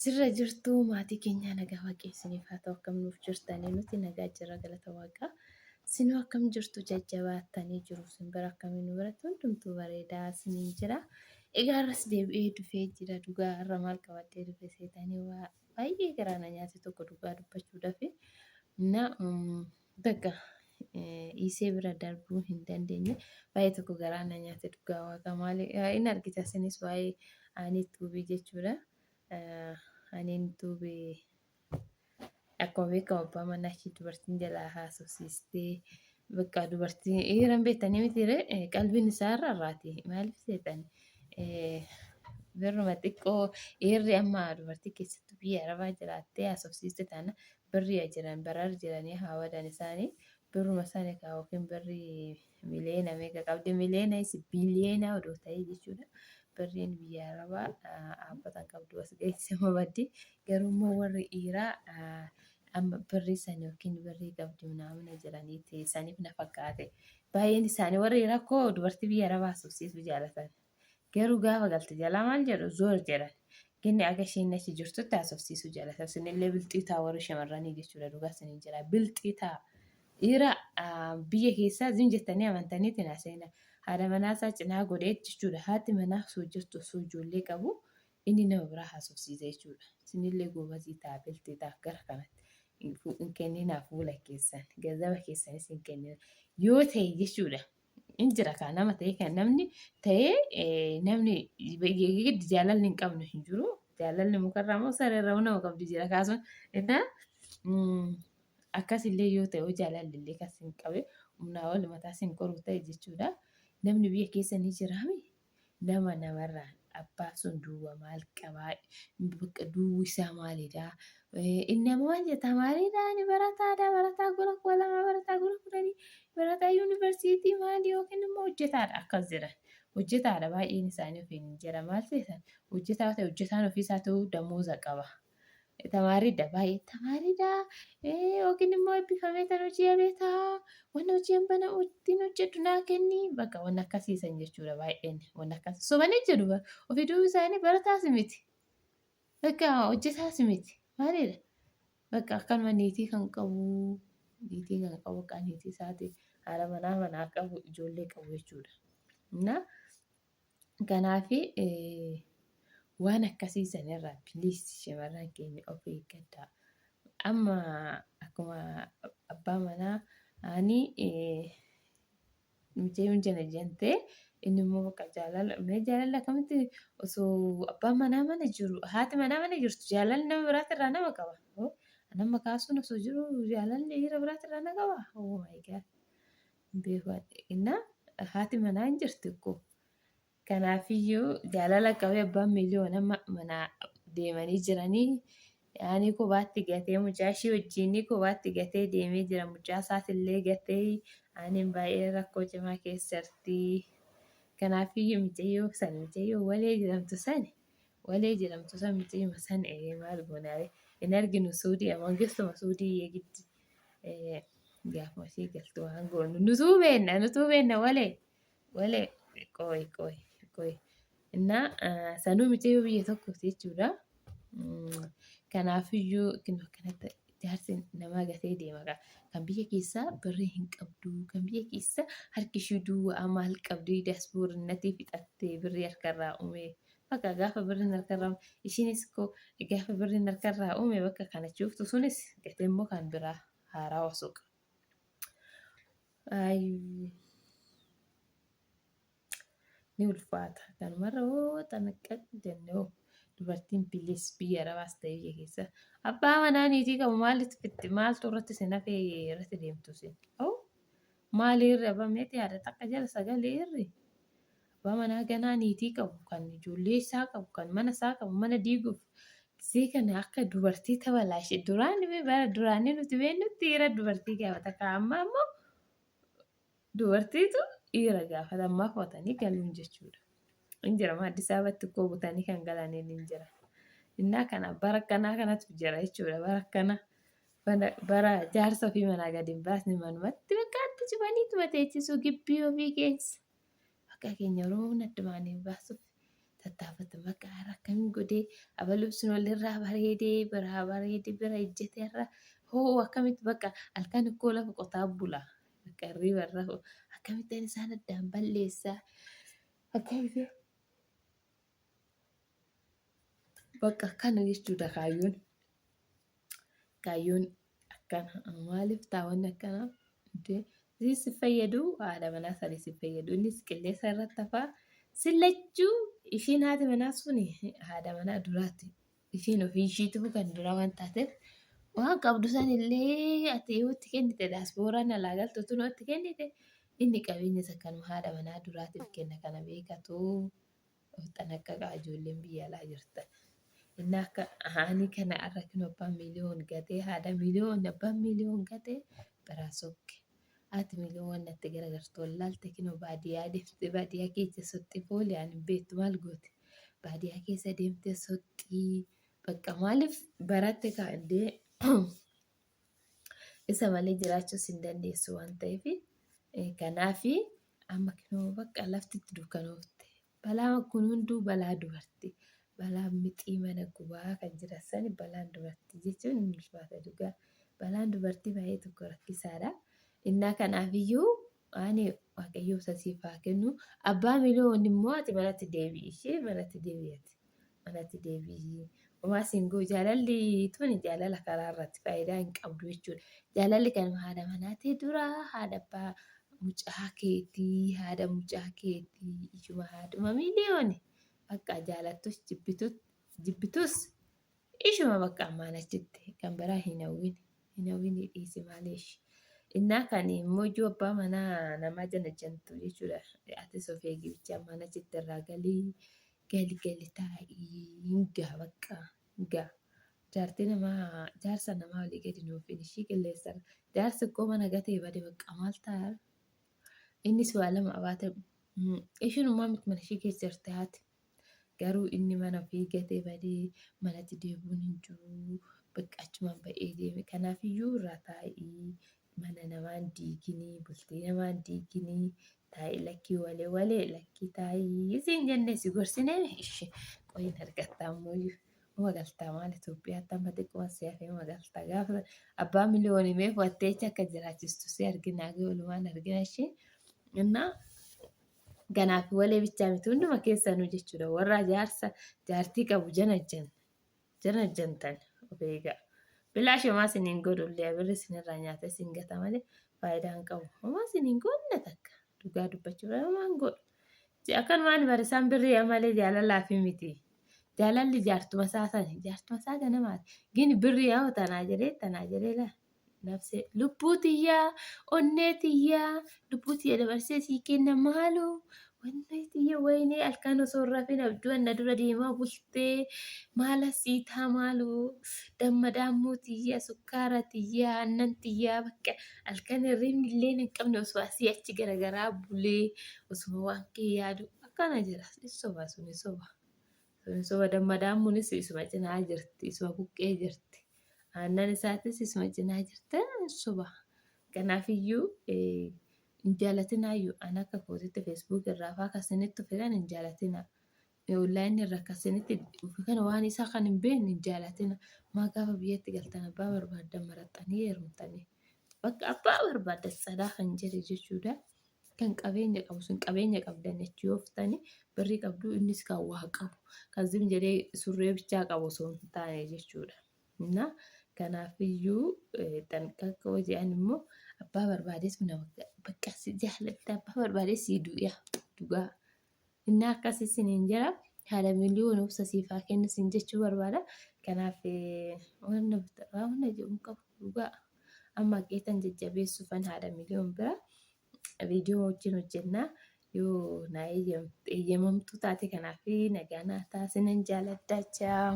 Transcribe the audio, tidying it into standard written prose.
Jirra jirtuu maatii keenyaa nagaa waaqee isiniif haa ta'u akkam nuuf jirtanii nuti nagaa jirra galata waaqaa. Sinuu akkam jirtu jajjabaattanii jiru sin bira akkamii nu biratti hundumtuu bareedaa isiniin jira. Egaa har'as deebi'ee dhufee jira dhugaa har'a maal qabadhee dhufe seetanii waa baay'ee garaa na nyaate tokko dhugaa dubbachuudhaaf. Na bakka dhiisee bira darbuu hin dandeenye baay'ee tokko garaa na nyaate dhugaa waaqa maali in argita isinis waa'ee aanii tuubii jechuudha. Aniin tuubii akkuma beekamu abbaa manaa ishii dubartiin jalaa haasofsiistee bakka dubartii dhiiran beektanii miti ree qalbiin isaa irra irraati maaliif seetan birruma xiqqoo dhiirri amma dubartii keessattuu biyya arabaa jiraattee haasofsiiste taana birrii jiran barar jiranii haawadan isaanii birruma sana kaa yookiin birrii miliyoona meeqa qabdi miliyoona isi biliyoona odoo ta'ee jechuudha. Birriin biyya arabaa dhaabbatan qabdu as geesse amma baddi. Garuu immoo warri dhiiraa amma birrii sana yookiin birrii qabdi minaamina jedhanii teessaniif na fakkaate. Baay'een isaanii warri dhiiraa koo dubartii biyya arabaa haasofsiisuu jaalatan. Garuu gaafa galte jalaa maal jedhu zoor jedhan. Ginni aga isheen achi jirtutti haasofsiisuu jaalatan. Isinillee bilxii ta'a warri shamarranii jechuudha dhugaa isiniin jira. Bilxii ta'a. Dhiira biyya keessaa zim jettanii amantaniitiin haasa'ina. Haadha manaa isaa cinaa godhee jechuudha. Haati manaa osoo jirtu osoo ijoollee qabu inni nama biraa haasofsiisa jechuudha. Isinillee goobazii ta'a bilxii ta'a gara kanatti. Hin kenninaa fuula keessan. Ganzaba keessanis hin kenninaa. Yoo ta'e jechuudha. In jira kaa nama ta'e kan namni ta'ee namni giddi jaalalli hin qabne hin jiru. Jaalalli mukarraa moo sareerraa nama qabdi jira kaasuun. Innaa akkasillee yoo ta'e jaalalli illee kan sin qabe humnaa ol mataa sin qoru ta'e jechuudha. Namni biyya keessa ni jiraami. Nama namarraa abbaa sun duwwa maal qabaa bakka duwwi isaa maalidha inni amma maal jedha tamaariidha ani barataadha barataa gola 2000 barataa gola 10 barataa yuunivarsiitii maali yookiin immoo hojjetaadha akkas jedhan hojjetaadha baay'een isaanii ofiin jedha maal seetan hojjetaa ta'e hojjetaan ofiisaa ta'uu damooza qaba. Tamaariidha baay'ee tamaariidha yookiin immoo eebbifamee tan hojii abeetaa wanna hojii hin bana ittiin hojjedhu naa kenni bakka wanna akkasiisan jechuudha baay'een wanna akkasii sobanii jedhu bara ofii duubi isaanii barataas miti bakka hojjetaas miti maalidha bakka akkanuma niitii kan qabu niitii kan qabu bakka niitii isaati haadha manaa manaa qabu ijoollee qabu jechuudha. Na Kanaafi waan akkasii sanirraa please shamarran keenya of eeggadhaa. Amma akkuma abbaa manaa ani mucayyoon jana jantee inni immoo bakka jaalala mee jaalalli akkamitti osoo abbaan manaa mana jiru haati manaa mana jirtu jaalalli nama biraatirraa nama qaba. Nama kaasuun osoo jiru jaalalli dhiira biraatirraa na qaba. Oh my god. Beeku innaa haati manaa hin jirti ikkoo. Kanaafiyyuu jaalala qabee abbaan miliyoona manaa deemanii jiranii yaanii kophaatti gatee mucaa ishii wajjin kophaatti gatee deemee jira mucaa isaatillee gatee aaniin baay'ee rakkoo cimaa keessa jirti. Kanaafiyyuu mucayyoo san mucayyoo walee jedhamtu san walee jedhamtu san mucayyuma san maal goonaa hin arginu suudii mangistuma suudii eegiddi. Gaafuma ishee galtu waan goonu nutuu beenna nutuu beenna walee walee qoy qoy qoy innaa sanuu mucayyoo biyya tokkooti jechuudha. Kanaafiyyuu kinoo akkanatti jaarsi namaa gatee deema kaa. Kan biyya keessaa birrii hin qabdu kan biyya keessa harki ishii duwwaa maal qabdi daasboorinatii fixattee birrii harkarraa uume Bakka gaafa birriin harkarraa uume ishiinis koo gaafa birriin harkarraa uume bakka kana chuuftu sunis gatee immoo kan biraa haaraa osoo qaba. Ni ulfaata. Kanumarra hoo xanaqqaq jenne hoo dubartiin bilis biyya arabaas ta'e biyya keessa abbaa manaa niitii qabu maalitti fitti maaltu irratti isin hafee irratti deemtu isin. Maali irri abbaa meetii haadha takka jala sagalee irri. Abbaa manaa ganaa niitii qabu, kan ijoollee isaa qabu, kan mana isaa qabu, mana diiguuf gisee kana akka dubartii tabalaashe duraan bara duraanii nuti beeknutti dhiira dubartii gaafata ka ammaa immoo dubartiitu dhiira gaafata ammaa fo'atanii galuun jechuudha. Hin jira Addis Ababatti koo butanii kan galaniin hin jira. Innaa kana bara akkanaa kanatu jira jechuudha bara akkana bara jaarsa ofii manaa gadi hin baasne manumatti bakka adda cufaniituma teechisuu gibbii ofii keessa. Bakka keenya Oromoon addumaan hin baasuuf Tattaafata bakka har'a akkamiin godhee abaluun sun walirraa bareedee biraa bareedee bira ejjeteerra hoo akkamitti bakka halkan ikkoo lafa qotaa bula. Bakka hirriiba irra akkamitti ani isaan addaan balleessaa akkamitti bakka akkana jechuudha kaayyoon. Kaayyoon akkana maaliif ta'a wanni akkanaa Isiin si fayyadu haadha manaa sanii si fayyadu innis qilleensa irratti hafaa si lachuu ishiin haati manaa suni haadha manaa duraati ishiin ofii ishiitu kan duraa waan taateef waan qabdu san illee ati yoo itti kennite daaspooraan alaa galtu tun yoo itti kennite inni qabeenya isa kanuma haadha manaa duraatiif kenna kana beekatu. Of xanaqqaqaa ijoolleen biyya alaa jirtan. Inni akka ani kana har'a kinu abbaan miiliyoon gatee haadha miiliyoon abbaan miiliyoon gatee biraa sokke. Haati miiliyoon waan natti garagartu wallaalte kinoo baadiyyaa deemte baadiyyaa keessa soxxii foolii ani hin beektu maal goote. Baadiyyaa keessa deemte soxxii bakka maaliif baratte kaa'andee isa malee jiraachuus hin dandeessu waan ta'eef kanaaf amma kinoo bakka lafti itti dukkanoofte. Balaan kun hunduu balaa dubartii. Balaan mixii mana gubaa kan jiran sani balaan dubartii jechuun hin ulfaata dhugaa. Balaan dubartii baay'ee tokko rakkisaadha. Innaa kanaafiyyuu ani waaqayyo obsa siif haa kennu. Abbaa miliyoon immoo ati manatti deebi'i ishee manatti deebi'i ati. Manatti deebi'i. Homaa siin ga'u jaalalli tuni jaalala karaa irratti faayidaa hin qabdu jechuudha. Jaalalli kan haadha manaatii dura haadha abbaa mucaa keetii haadha mucaa keetii ijuma haadhuma miiliyooni bakka jaalattus jibbitus ishuma bakka ammaan achitti kan biraa hin hawwin hin hawwin dhiisi maaleesh. Innaa kan immoo ijoo abbaa manaa namaa janajantu jechuudha. Atis of eegi bicha ammaan achitti irraa galii gali gali taa'ii hin gaha bakka hin gaha. Jaartii namaa jaarsa namaa olii gadi nuuf hin ishii qilleensarra. Jaarsi koo mana gatee bade bakka maal ta'a? Innis waa lama abaate ishiin ummaa miti mana ishii keessa jirti haati. Garuu inni mana ofii gatee badee manatti deebi'uun hin jiru. Bakka achumaan ba'ee deeme. Kanaafiyyuu irraa taa'ii mana namaan diiginii bultii namaan diiginii taa'i lakkii walee walee lakkii taa'ii siin jennee si gorsinee ishi qoyin argattaa ammoo magaltaa maal Itoophiyaatti amma xiqquma si hafee magaltaa gaafa abbaa miliyoonii mee fu'attee akka jiraachistu si argina hagee olumaan argina ishee innaa kanaaf walee bichaa miti hunduma keessanuu jechuudha warra jaarsa jaartii qabu janajjan janajjantan of eegaa. Bilaash homaa isin hin godhu illee birri isinirraa nyaatee isin gata malee faayidaa hin qabu. Homaa isin hin godhne takka dhugaa dubbachuuf homaa hin godhu. Akkanumaan barisaan birrii malee jaalalaa fi miti. Jaalalli jaartuma isaa sani jaartuma isaa ganamaati. Gini birrii haa tanaa jedhee tanaa jedhee laa. Nafsee lubbuu tiyyaa onnee tiyyaa lubbuu tiyya dabarsee sii kenna maaloo onnee tiyya wayinee halkan osoo hin rafin abjuu anna dura deemaa bultee maala sii taa maaloo damma daammuu tiyya sukkaara tiyya aannan tiyyaa bakka halkan hirribni illee hin qabne osoo asii achi garagaraa bulee osuma waan kee yaadu akkana jedha soba suni soba. Suni soba damma daammuunis isuma cinaa jirti isuma buqqee jirti. Aannan isaatis isuma cinaa jirta soba. Kanaafiyyuu hin jaalatinaayyuu an akka kootitti Facebook irraa faa akkasinitti dhufe kan hin jaalatina. Onlaayinii irra akkasinitti dhufe kana waan isaa kan hin beekne hin jaalatina. Maa gaafa biyyatti galtan abbaa barbaaddan maraxxanii heerumtanii. Bakka abbaa barbaaddan tsadaa kan jedhe jechuudha. Kan qabeenya qabu sun qabeenya qabdan jechuu yoo uftani birrii qabdu innis kan waa qabu kan zim jedhee surree bichaa qabu osoo hin taane jechuudha. Na kanaafiyyuu xanqaqqoo jedhan immoo abbaa barbaadees nama bakka si jaallatta abbaa barbaadee sii du'a dhugaa. Inni akkasii siniin jira haadha miliyoon obsa siif haa kennu siin jechuu barbaada. Kanaaf waan jedhu hin qabu dhugaa. Amma qeetan jajjabeessuufan haadha miliyoon bira viidiyoo wajjin hojjennaa yoo naa eeyyamamtuu taate kanaaf nagaa naa ta'a sinan jaaladha. Chaa.